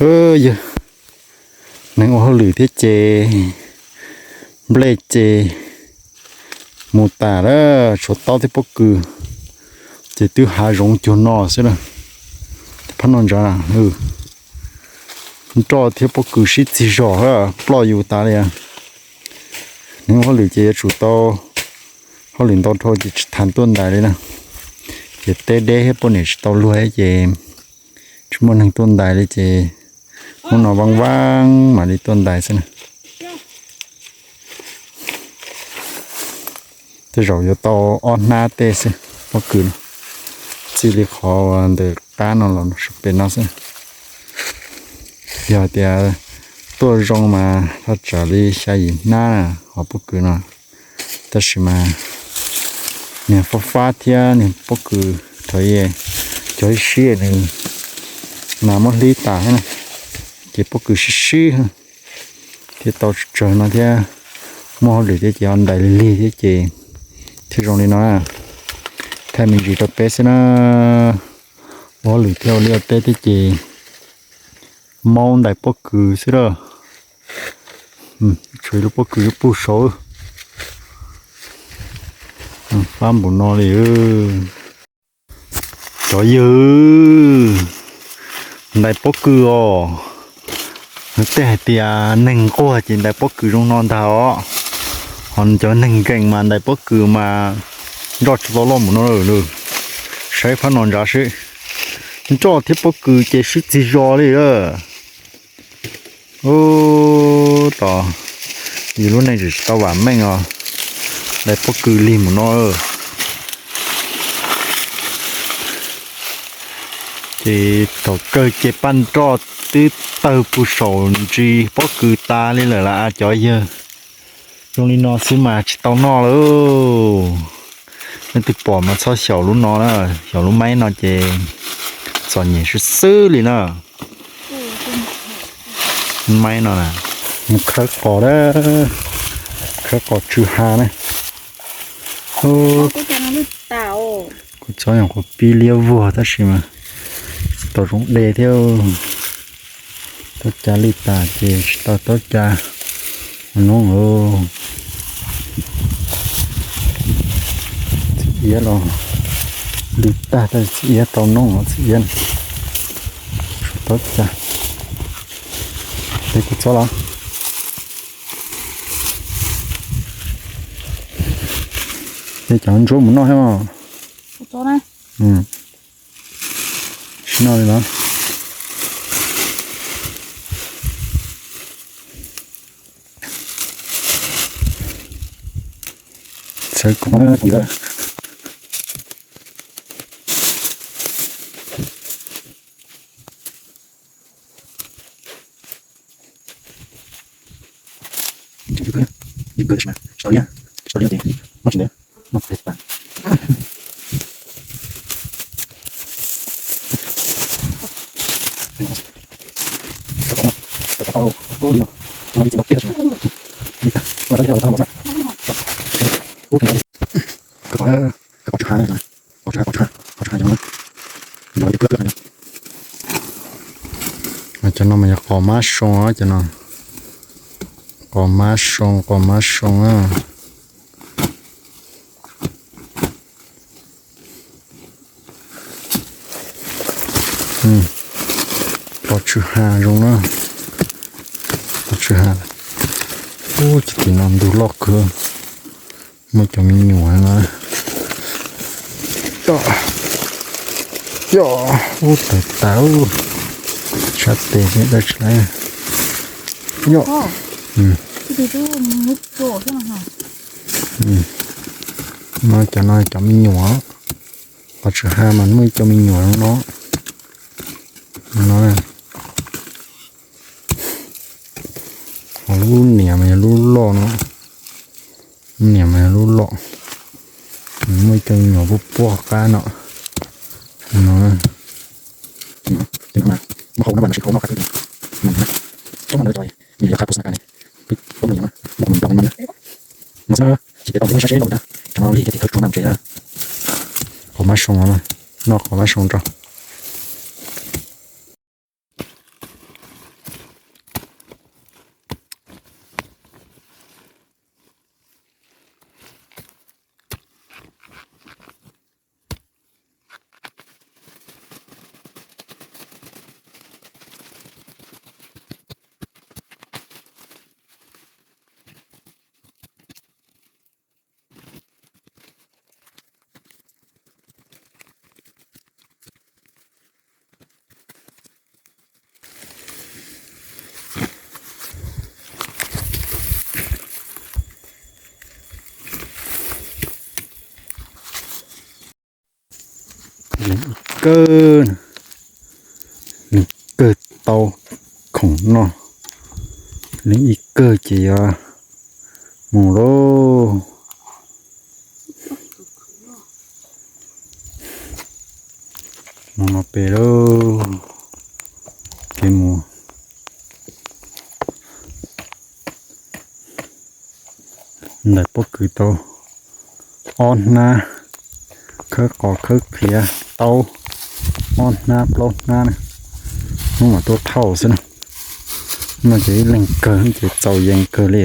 Yog neeg ua hauj lwm thiab ces nplej ces mus tas lawm, tshuav taub thiab pob kws ces twb hav zoov cuag no xwb na. Phab no ntsav, nroj thiab pob kws sib txig zog ploj yus tas li. Neeg ua hauj lwm ces yuav tsum tau hauj lwm ntau dhau ces tsis tham tuaj ntais li na. Ces teb deb thiab poj niam tsis tau luag ces tsis muaj neeg tuaj ntais li ces hnub no vaaj vaaj mam li tuaj ntais xwb na. Tej zaum yuav tau ob hnab tej xwb, pob kws no txij li qhov ntawm qab no los sab pem no xwb. Yog tias tuaj zoo mas thaj tsam li xya yim hnab hov pob kws no. Tab sis mas niag fab fab thiab niag pob kws thaum cov ib sib nws nas muab hlib tas thiab na, ces pob kws sib sib thiab tau tsawg no thiab muaj hauj lwm thiab ces ho ntais lig lig thiab ces thiaj zoo li no. Thaij me ntsis rau peb xwb na, ua hauj lwm thiab ua liaj ua teb thiab ces maub ntais pob kws xwb lawm. Tshuav lub pob kws yuav puag saud, fab npaum no li. Cov yawg, ntais pob kws os. Tej hais tias neeg nquag ces ntais pob kws zoo no ntag os, ho cov neeg nkees mas ntais pob kws mas nroj tsis tau loj npaum no. Saib phab no ntsav seb, nroj thiab pob kws ces sib txig zog li lawm. Ub, tos, yus lub neej tsis tau vam meej os, ntais pob kws lig mus no. Ces thaum kawg ces paj nroj twb tawg puag saum ntsis pob kws tas li lawm las cov yawg. Zoo li no xwb mas tsis tau noj lawm. Leej twg pom mas txhob xyaum lub no na, xyaum lub maib no ces txom nyem xwb xwb li na. Maib no na, mus khawb qos, khawb qos tsw ha na. Kuv txhob yog qhov pib liab vuag tab sis mas tsis tau zoo de thiab. Taub caj lwj tas ces tsis tau taub caj no. Txiv iab los lwj tag, txiv iab tau noob, txiv iab, taub caj. Ces kuv txhob los, ces cov ntsuab mus noj thiab os. Tsis noj li los? Txhawv kub. Cov no mas yog qos mab soo, cov no qos mab soo, qos mab soo. Qos tsw ha zoo na, qos tsw ha. Ub, ces tim no ntug loj kawg, muaj cov me nyuam no. Yog, ub, tawv tas, sab tes dab tsi lawm. Yog, no cov no cov me nyuam, qos tsw ha mas muaj ib co me nyuam no. Ho lub niam mas yog lub loj no, lub niam mas yog lub loj, muaj ib co me nyuam puag puag qab no. Qos mab soo, noj qos mab soo rau. Leej ib kawg, leej kawg tau khoom noj, leej ib kawg ces yuav mus lauj. Mus no pem lauj, kev mus ntawm pob kws tau ob hnab, khawb qos khawb qhiav taub ob hnab plaub hnab na, hnub mas tuaj thauj xwb na. No ces ib leeg kawg ces txaus yees kawg li.